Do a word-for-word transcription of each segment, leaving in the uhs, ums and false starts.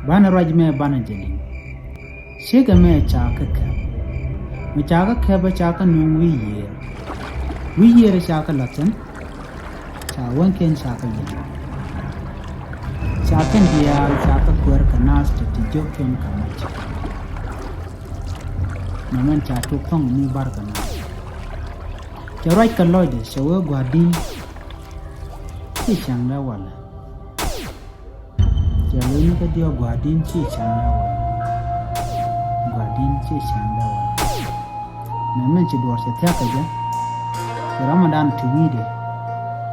Banɛ ruac mɛ banɛ jɛ liŋ. Ciekɛ mɛ ca kä kɛp. Mi ca kä kɛp ɛ ca kä nuŋ wi̱i̱ yiëër. Wi̱i̱ yiëër ɛ ca kä la̱th thi̱n. Ca wäŋkiɛn ca kä yiɛn. Ca kɛn diaal ca kä kuäär kɛ naath ti ti jiökkiɛn kɛ mac. Mɛ mɛn ca tuk thɔŋ mi bar kɛ naath. Cɛ ruac kɛ lɔcdɛ cɛ wee gua̱di̱n. Ci cäŋdɛ walɛ. Cɛ lo̱cni kä diɔ̱k gua̱di̱n ci cäŋdɛ walɛ. Gua̱di̱n ci cäŋdɛ walɛ. Mɛ mɛn ci duɔ̱ɔ̱r cɛ thia̱k kɛ jɛ. Cɛ Ramadan ti wi̱i̱dɛ.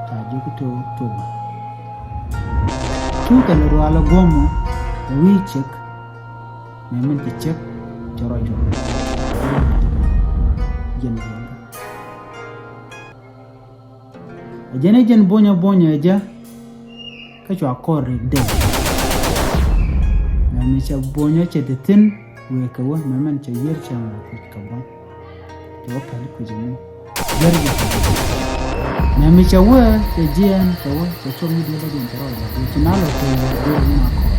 Ca jiök tok tok. Cu kɛ lɛ rualɛ guɔ̱mɔ wi̱i̱ cek. Mɛ mɛn ci cek cɛ rɔc rɔ. Jɛn jɛn. Ɛ jɛn ɛ jɛn buɔ̱nyɛ buɔ̱nyɛ ɛ jɛ. Kä cua kɔr rik dee. Mɛ mi cɛ buɔ̱nyɛ cɛ ti thi̱n wëë kɛ wä mɛ mɛn cɛ yier cɛ ŋɔ kuc kɛ buɔ̱ny. Cɛ wä pɛl kuc mi. Yier jɛ kɛ buɔ̱ny. Mɛ mi cɛ wä cɛ jiɛɛn kɛ wä cɛ cop mi diet ɛ jɛn cɛ rɔɔd ɛ ci na lɔ kɛ wä duel mi na kɔr.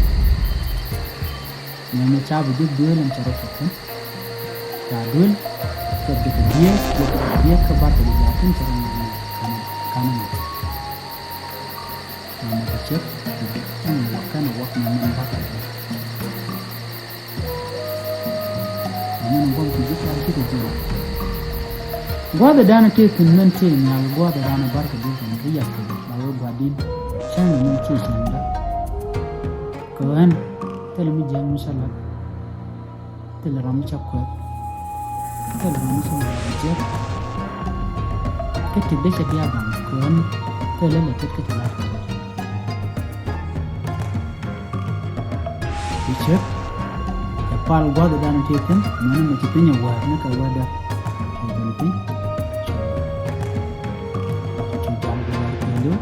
Nɛmɛ ca bi ji̱ duel in cɛ rɔ kɛ kɛn. Ca duel kɛ bi kɛ biek, bi kɛ biek kä bar kɛ bi ja̱a̱ tin cɛ rɔ nɛmɛ kanɛ kanɛ mɛ. Nɛmɛ kɛ cep bi ji̱ tin wak kɛn wak nɛmɛ bar kɛ kɛn. Nɛmɛ ni guam ti ji̱ ca ji̱ kɛ ji̱ rɔ. Gua̱dhɛ danɛ tëë kɛn mɛn tëë nyal gua̱dhɛ danɛ bar kɛ bi kɛn kɛ yak kɛ bi la wee gua̱dhin. Cäŋ nɛmɛ tëë cäŋ dä. Kɛ ɣän thilɛ mi jiäk mi cä lät. Thilɛ ram mi cä kuɛth. Thilɛ ram mi cä ŋuɔt jiäk. Kä ti dee cɛ diaal gaŋ kɛ ɣän thilɛ lɛ tet kä ti la̱t kɛ ɣän. Ti cek kɛ pal gua̱dhɛ dan ti thi̱n mɛn mi ci piny ɛ wäär ni kɛ wädä. Kɛ ben piny. Ci jal kɛ wäär kɛ liw.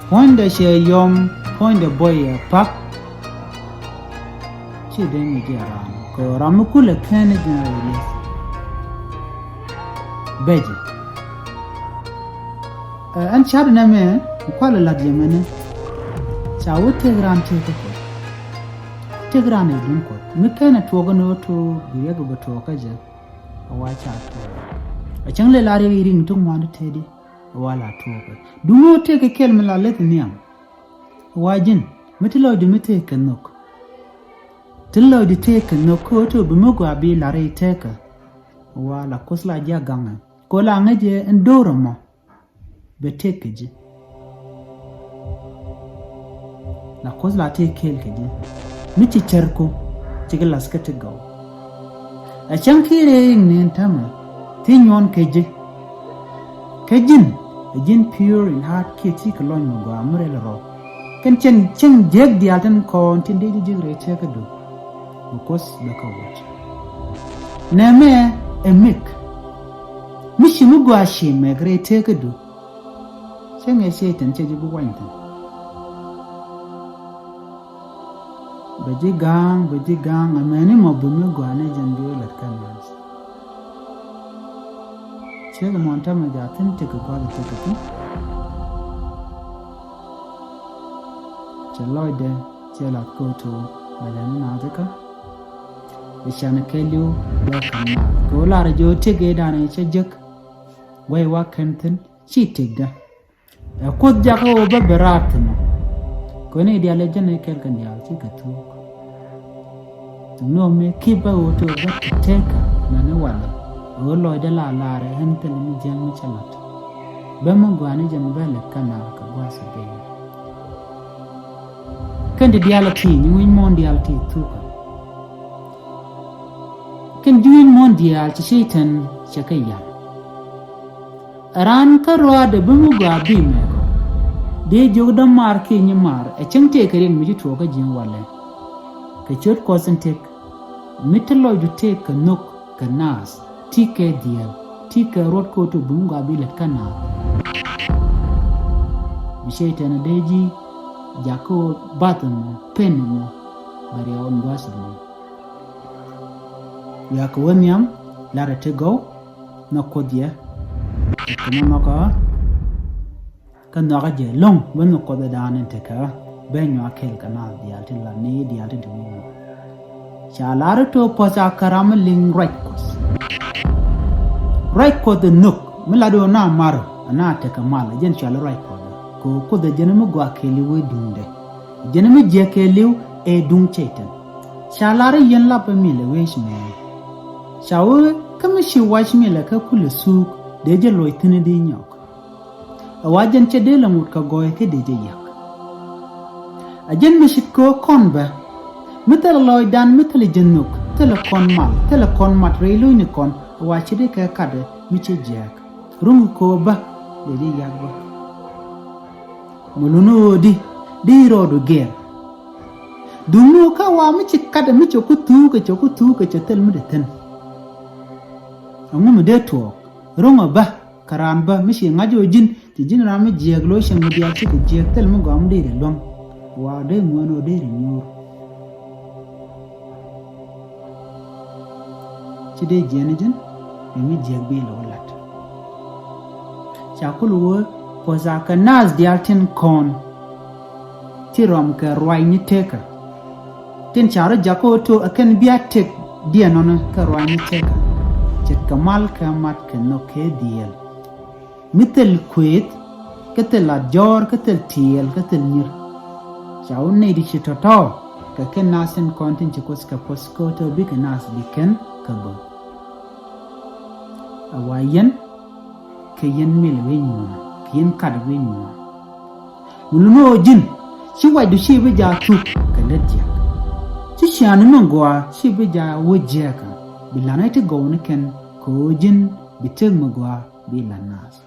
Puɔ̱nydɛ cɛ yɔm, puɔ̱nydɛ buɔyɛ pak. Ci dee ŋi̱c jɛ raan kɛ ram mi kulɛ kɛn ni jɛn rɛy li̱th. Bɛc. Ɛ, ɛn ca̱t nɛmɛ kualɛ la̱t yɛ mɛnɛ. Ca wä tëk raan tëk kä Kuɔth. Tëk raan ɛ duŋ Kuɔth mi kɛn ɛ tuɔɔk ɛn ɣöö to̱o̱k bi riɛk bɛ tuɔɔk kä jɛ. A wa ca tuɔɔk. A cäŋ lɛ la riɛk i̱ riŋ ti ŋuan ti tëëdi. A wa la tuɔɔk. Duŋ ɣöö tëëk kɛ kɛl mi la leth nhiam. A wa ji̱n mi ti lɔcdu mi tëëk kɛ nhök. Ti lɔcdu tëëk kɛ nhök kä ɣöö to̱o̱k bi mi gɔaa bi la rɛy tëëkä. A wa la Kuoth la ji̱ a gaŋɛ kɛ ɣöö la ŋäc jɛ ɛn do̱r ɛmɔ. Bɛ tëk kɛ ji̱. La Kuoth la tëë kɛɛl kɛ ji̱. Mi ci cärku cikɛ la̱th kä ti gɔw. Ɛ cäŋ kiɛ rɛy riŋ ni ɛn täämɛ ti nyuɔn kɛ ji̱. Kä ji̱n ɛ ji̱n pure in heart kiɛ ti kɛ lɔny mi gɔaa mi rɛl rɔ. Kɛn cɛn cäŋ jiäk diaal tin kɔn tin dee ji̱ jiäk rɛy tëëkädu. Bi Kuoth bɛ kä wuc. Nɛmɛ ɛ mik. Mi ci mi gɔaa ci mɛk rɛy tëëkädu. Cä ŋɛ Cɛytan cɛ ji̱ bi wany thi̱n. Bɛ ji̱ ga̱a̱ŋ, bɛ ji̱ ga̱a̱ŋ, amäni mɔ bi mi gɔaa ni jɛn bi wä lät kä naath. Ciek mɔn tämɛ jaathin tëk kɛ gua̱th tëk kɛ thi̱n. Cɛ lɔcdɛ cɛ lath ko̱o̱t bɛ lɛn naath kä. Bi canɛ kɛɛliw bɛ ka̱n naath kɛ ɣöö lar jɛ ɣöö tëk ëëdan ëë cä jek. Guɛy wa kɛn thi̱n ci tëkdä. Ɛ Kuoth jakä ɣöö bä ben raar thi̱n ɔ. Kɛ ɣöö ni diaal ɛ jɛn ɛ kɛl kɛn diaal cikɛ thuuk. Thuŋni ɣöö mëë ki̱p bä ɣöö ti ɣöö bä ti tëëkä mɛn i̱ walɛ ɣöö lɔcdä la laarɛ ɣän thilɛ mi jiäŋ mi cä la̱t. Bä mi gɔaa ni jɛn bä lɛ kɛn a kɛ gua̱a̱th ɛ ben. Kɛn ti diaal ɛ ti nyi wi̱ny muɔ̱ɔ̱n diaal ti thuukä. Kɛn ji̱ wi̱ny muɔ̱ɔ̱n diaal ci Cɛytan cɛ kɛ yal. Raan kä ruaadɛ bi mi gɔaa bi mɛk ɔ. Dee jiök dämaar kiɛ nyimaar ɛ cäŋ tëëkɛ riɛk mi ci tuɔɔk kä ji̱ walɛ. Kɛ ciöt Kuɔth in tëk mi ti lɔcdu tëëk kɛ nhök kɛ naath ti kɛ dhiɛl ti kɛ ruɔt ko̱o̱t bi mi gɔaa bi lät kä naath. Mi Cɛytan ɛ dee ji̱ jakä ɣöö bath ɛmɔ pen ɛmɔ bɛ riɛw ɛn gua̱a̱th ɛmɔ. Wiakɛ wä nhiam larɛ ti gɔw. Nhɔk Kuoth yɛ kɛ kɛ mɔ nhɔk ɣä. Kä nhɔakä jɛ lo̱ŋ bä nhök Kuɔth ɛ da̱a̱n in tekɛ ɣä bɛ nyuak kɛɛl kɛ naath diaal tin la ni diaal tin te wi̱i̱ muɔ̱ɔ̱n. Ca lar ito puɔ̱th a kä ram mi liŋ ruac Kuɔth. Ruac Kuɔth ɛ nhök mi la do̱o̱n na mar ɛ na tekɛ mal ɛ jɛn cɔal ruac Kuɔth ɛ kɛ ɣöö Kuoth ɛ jɛn mi gɔaa kɛɛliw ɛ duŋdɛ. Ɛ jɛn mi jiɛk kɛɛliw ɛ duŋ Cɛytan. Ca lar i̱ yɛn lapä mi lɛ wec mɛ. Ca wee kä mi ci wac mi lɛ kä kulɛ thuuk dee jɛ luɔc thi̱n di nyɔk. Ɛ wa jɛn cɛ dee lɛ ŋut kɛ gɔɔy kä dee jɛ yak. A jɛn mi cit kɛ ɣöö kɔn bä mi thilɛ lɔɔcdan mi thilɛ jɛ nhök thilɛ kɔn mal thilɛ kɔn mat rɛy lo̱cni kɔn ɛ wa cit ikɛ katdɛ mi cɛ jiääk. Ruŋ kɛ ɣöö bä dee jɛ yak bä. Mi luni ɣöö di di rɔɔdu gɛɛr. Duŋni ɣöö kä wa mi ci katdɛ mi cɛ ku thuukɛ cɛ ku thuukɛ cɛ thil mi dee thi̱n. Ɛŋu mi dee tuɔɔk ruŋ ɛ bä. Kä raan bä mi ci ŋa̱c ɣöö ji̱n ci ji̱n raan mi jiääk lo̱c cieŋ mi diaal cikɛ jiääk thil mi gɔaa mi deri luäŋ. Wa dee ŋuäär ɣöö deri nyuur. Ci dee jiɛn ji̱n bɛ mi jiääk bi lɛ wä la̱t. Ca kul wee puɔ̱th a kɛ naath diaal tin kɔn. Ti rɔm kɛ ruacni tekä. Tin ca rɔ jakä ɣöö to̱ ɛ kɛn bia tëk diɛn nɔnɔ kɛ ruacni tekä. Ce̱tkɛ mal kɛ mat kɛ nhök kɛ dhieel. Mi thil kuëëth kä thil lat jɔ̱ɔ̱r kä thil tiɛɛl kä thil nyir. Ca wä nɛy ti ci tɔ̱tɔ̱ kɛ kɛn naath tin kɔn tin ci Kuoth kɛ puɔ̱th kä ɣöö to̱ bikɛ naath bi kɛn kɛ böth. A wa yɛn kɛ yɛn mi lɛ wi̱i̱ nyuɔ̱ɔ̱n kɛ yɛn kat wi̱i̱ nyuɔ̱ɔ̱n. Mi luni ɣöö ji̱n ci wacdu ci bi jaa thuk kɛ lät jiäk. Ci ciaani mi gɔaa ci bi jaa wä jiääkä bi la̱t nɛy ti gɔwni kɛn kɛ ɣöö ji̱n bi tëk mi gɔaa bi la̱t naath.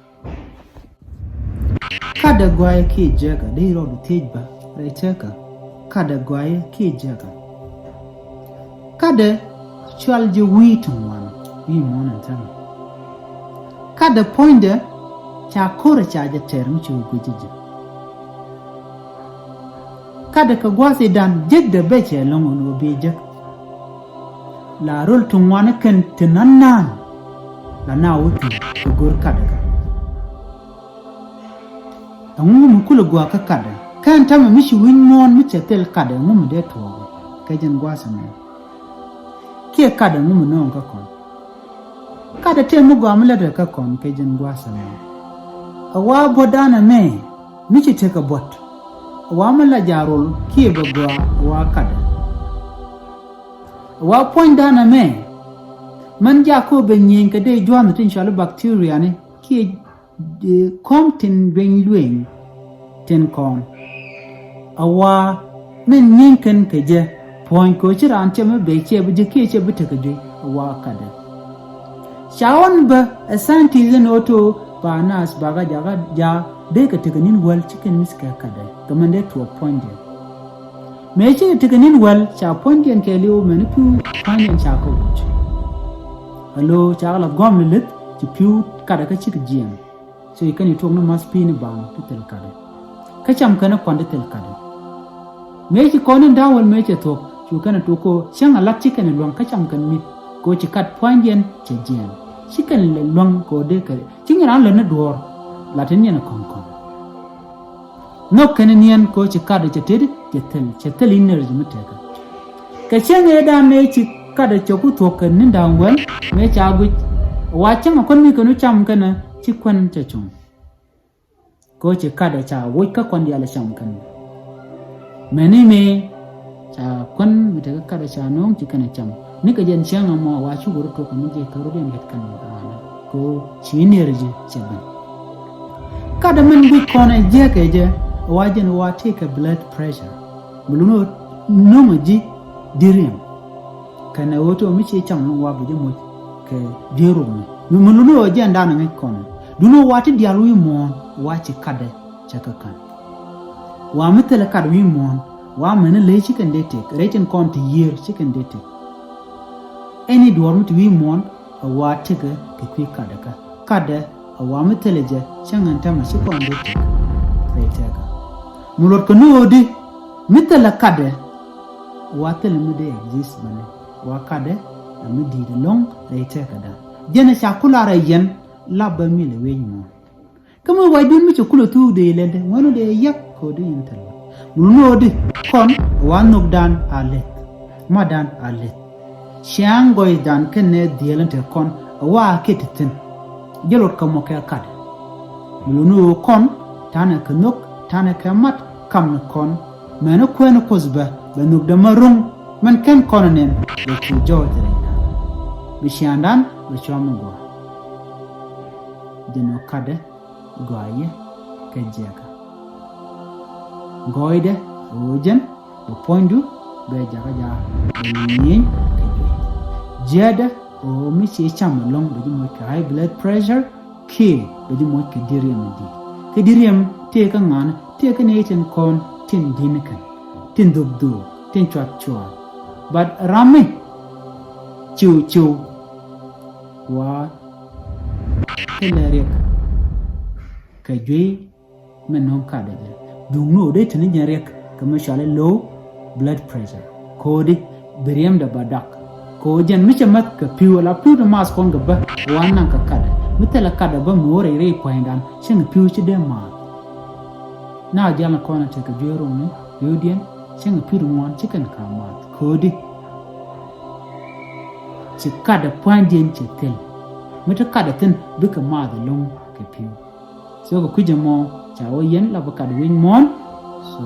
Katdɛ gɔaaɛ kiɛ jiäkä dee rɔɔdu thiec bä rɛy tekä. Katdɛ gɔaaɛ kiɛ jiäkä. Katdɛ cual jɛ wi̱i̱ ti ŋuan wi̱i̱ muɔ̱ɔ̱n ɛn täämɛ. Katdɛ puɔ̱nydɛ ca ko̱rɛ ca jɛ tɛr mi ci wä gui̱c ji̱. Katdɛ kɛ gua̱thidan jekdɛ bɛ cɛ lo̱ŋ ɣän ɣöö bi jek. La röl ti ŋuani kɛn ti na̱n na̱a̱n la na wä thi̱n kɛ go̱r katdɛ kɛ. Ɛŋu mi kulɛ gɔaa kä katdɛ? Kä ɛn täämɛ mi ci wi̱c muɔ̱ɔ̱n mi cɛ thil katdɛ ɛŋu mi dee tuɔɔk kɛ jɛn gua̱a̱th ɛmɛ? Kiɛ katdɛ ɛŋu mi nööŋ kä kɔn? Katdɛ tëë mi gɔaa mi lätdɛ kä kɔn kɛ jɛn gua̱a̱th ɛmɛ. A wa buɔ̱tdan ɛmɛ mi ci tekɛ buɔ̱t. A wa mi la jaarol kiɛ bɛ gɔaa a wa katdɛ. A wa puɔ̱nydan ɛmɛ mɛn jaak kä bɛ nyieny kɛ dee jua̱a̱th tin cɔal i̱ bacteria ni kiɛ kɔm tin dueny lueny tin kɔn. A wa min nyieny kɛn kɛ jɛ puɔ̱ny kɛ ɣöö ci raan cɛ mi bɛ cɛ bi jɛ kiɛ cɛ bi tekɛ juey a wa katdɛ. Ca ɣɔn bä ɛ scientist ɛn ɣöö to̱ ba naath bakä jakä jaak dee kɛ tekɛ ni̱n wäl ci kɛn mi̱th kɛ katdɛ kɛ mɛn dee tuɔɔk puɔ̱nydɛ. Mëë cikɛ tekɛ ni̱n wäl ca puɔ̱nydiɛn kɛɛliw mɛn i̱ pi̱w puɔ̱nydiɛn ca kɛ wuc. Alo ca kɛ lath gɔm lilith ci pi̱w katdɛ kä cikɛ jiɛn. So ci kɛn i̱ tuɔɔk ni ma̱th pi̱i̱ni baŋ ti thil katdɛ. Kä cam kɛn i̱ kuan ti thil katdɛ. Mëë ci kɔn in da̱a̱ wäl mëë cɛ thuɔ̱k cu kɛn i̱ tuɔɔk kɛ ɣöö cäŋ a lath ci kɛn i̱ luäŋ kä cam kɛn mi̱th kɛ ɣöö ci kat puɔ̱nydiɛn cɛ jiɛn. Ci kɛn lɛ luäŋ kɛ ɣöö dee kɛ ci ŋi̱n raan lät ni duɔ̱ɔ̱r. La̱t in yɛn i̱ kɔ̱ŋ kɔ̱ŋ. Nhök kɛn niɛn kɛ ɣöö ci katdɛ cɛ tet cɛ thil cɛ thil energy mi tekɛ. Kɛ cäŋ ëëdan ëë ci katdɛ cɛ ku thuɔ̱k kɛ ni̱n da̱ŋ wäl mëë ca guic. Wa cäŋ a kuän mi kɛn wä cam kɛnɛ ci kuän cɛ cuŋ. Kɛ ɣöö ci katdɛ ca woc kä kuän diaal cam kɛnɛ. Mɛni mëë ca kuän mi tekɛ katdɛ ca nööŋ ci kɛn ɛ cam. Nikɛ jɛn cäŋ ɛmɔ wa cukɛ rɔ tuɔk kɛ mi jiɛc kɛ rɔ diɛn gat kɛn ɛ rɔɔdɛ kɛ ɣöö ci energy cɛ ben. Katdɛ min guic kɔn ɛ jiäkɛ jɛ wa jɛn wa tëëkɛ blood pressure. Mi luni ɣöö nööŋɛ ji̱ di̱t riɛm. Kɛnɛ ɣöö ti ɣöö mi ci cam ni wa bi ji̱ moc kɛ di̱t rukni. Mi, mi luni ɣöö jɛn da̱a̱n ɛ ŋäc kɔn ɛ duundɛ wa ti diaal wi̱i̱ muɔ̱ɔ̱n wa ci katdɛ cɛ kɛ ka̱n. Wa mi thilɛ kat wi̱i̱ muɔ̱ɔ̱n wa mɛni ley ci kɛn dee tëk rɛy tin kɔn ti yiër ci kɛn dee tëk. Ɛn i̱ duɔ̱ɔ̱r mi ti wi̱i̱ muɔ̱ɔ̱n a wa tëkɛ kɛ kui̱ katdɛ kä katdɛ a wa mi thilɛ jɛ cäŋ ɛn täämɛ ci kɔn dee tëk rɛy tëkä. Mi luɔt kɛ ni ɣöö di mi thilɛ katdɛ wa thilɛ mi dee exist bäni wa katdɛ a mi di̱i̱t ɛlɔ̱ŋ rɛy tëkädan. Jɛn ɛ ca kular ɛ yɛn lap bä mi lɛ wec muɔ̱ɔ̱n. Kä mi wac dun mi cɛ kulɛ thuuk dee lɛl dee ŋuɛn dee yak kɛ ɣöö dee in thil wä. Mi luni ɣöö di kɔn ɛ wa nhökdan a leth. Matdan a leth. Ciaŋ gɔɔydan kɛnɛ dhieel in te kɔn ɛ wa kɛ ti thi̱n. Jɛ luɔt kɛ mɔ kɛ kat. Mi luni ɣöö kɔn ta̱nɛ kɛ nhök, ta̱nɛ kɛ mat, kam ni kɔn. Mɛni kuɛn Kuoth bɛ, bɛ nhökdɛ ma ro̱ŋ, mɛn kɛn kɔn nɛn, bɛ cu jɔɔc rɛydan. Bi ciaŋdan bɛ cua mi gɔaa. Jɛ nhök katdɛ gɔaa yɛ kɛ jiɛkä. Gɔɔydɛ ɣöö jɛn bɛ puɔ̱nydu bɛ jakä jaak bɛ nyieny kɛ juey. Jiɛtdɛ ɣöö mi ci cam ɛlɔ̱ŋ bɛ ji̱ moc kɛ high blood pressure kiɛ bɛ ji̱ moc kɛ diriɛm in di̱i̱t. Kɛ diriɛm tëë kä ŋa̱n tëë kä nɛy tin kɔn tin di̱n kɛn tin dhuk dhuk tin cuath cuath. But ram mi ciw ciw wa thilɛ riɛk kɛ juey. Mɛ nöŋ katdɛ jɛ duŋni ɣöö dee te ni jɛn riɛk kɛ mi cɔal i̱ low blood pressure. Ko̱di bi riɛmdɛ ba dak. Kɛ ɣöö jɛn mi cɛ mäth kɛ pi̱w ala pi̱w ti maath kɔn kɛ bä. Wan naŋ kɛ katdɛ mi thilɛ katdɛ bä mi wä rɛy rɛy pua̱nydan cieŋ pi̱w ci dee maath. Na jial ni kɔn a tekɛ juey ro̱ŋni pi̱wdiɛn cieŋ pi̱w ti ŋuan ci kɛn ka maath. Ko̱di ci katdɛ pua̱nydiɛn cɛ thil. Mi ti katdɛ thi̱n bikɛ maath ɛlɔ̱ŋ kɛ pi̱w. So kɛ kui̱c ɛmɔ ca wä yɛn la bi kat wi̱ny muɔ̱ɔ̱n. So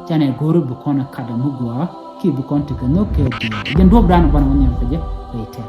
canɛ go̱o̱ri bi kɔn ɛ kat ɛmɔ gɔaa ki bi kɔn tekɛ nhök kɛ dhieel. Jɛn duɔ̱ɔ̱pdan banɛ wä nhiam kɛ jɛ rɛy tɛth.